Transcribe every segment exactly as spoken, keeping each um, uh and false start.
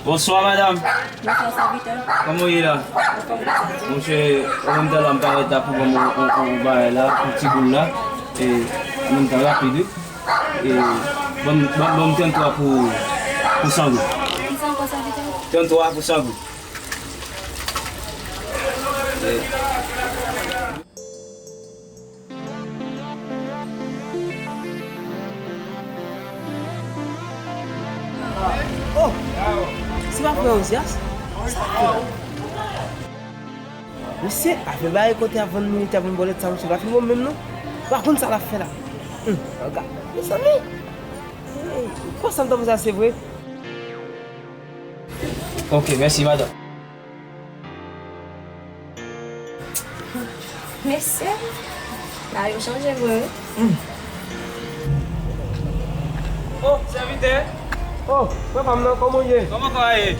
Bonswa, madanm. Bonswa, sèvitè. Kòman w ye la? Anfòm, bonswa. Monchè, an menm tan la, m parèt la pou ban m yon, yon, yon bagay la, yon ti goul la. E, an menm tan, rapid, wi. E, ban m, ban m, ban m trannntwa pou, pou san goud. Ki san pou sèvitè? Trannntwa pou san goud. E. Oh! Se pa frè Ozyas? Sa k fè la? Mesye, afè bay kote ap vann militè pou n bòlèt sa, mesye pa fin bon menm non. Pa konn sa l ap fè la. Hum, gade, mezanmi. Hey, konsa m t ap panse a se vre. Ok, mèsi, madanm. Mesye, bagay yo chanje vre wi. Oh, sèvitè! Oh, frè pa m nan, kòman w ye? Kòman kò a ye?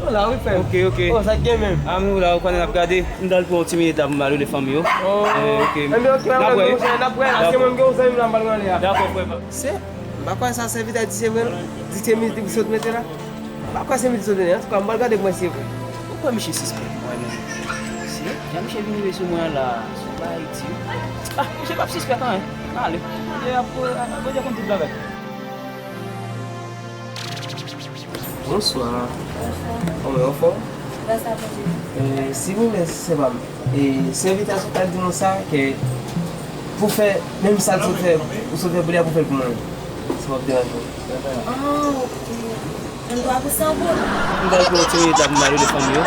Ou la wi, frè m. Ok, ok. Oh, sa k gen menm? A, m la, ou konnen n ap gade. M t al pran yon ti minit la pou m al rele fanmi yo. Oh. Eh, ok. Enben, ok, n ap wè, n ap wè. Paske mwen, m gen yon zanmi m la, m pral rele a. Dakò, frè pa m. Se, m pa kwè sa sèvitè di se vre non. Di se mizik li sot mete la. M pa kwè se mizik sot mete. Antouka, m pral gade pou m wè si se vre. Ou kwè misye sispèk mwen menm? Si, jan misye vin rive sou mwen an la, se yon bagay di. Ah, misye p ap sispèk anyen. Ale. Bondye ap, Bondye konn tout bagay. Bonswa. Bonswa. Kòman w anfòm? Gras a Bondye. Eh, silvouplè, sè pa m. E, sèvitè a sot al di nou sa, ke pou fè menm sa l sot fè, ou sot fè pou li a, pou fè l pou mwen. Si w ap deranje w. Ah, ok. Trannntwa pou san goud. M pral pran yon ti minit la pou m al rele fanmi yo.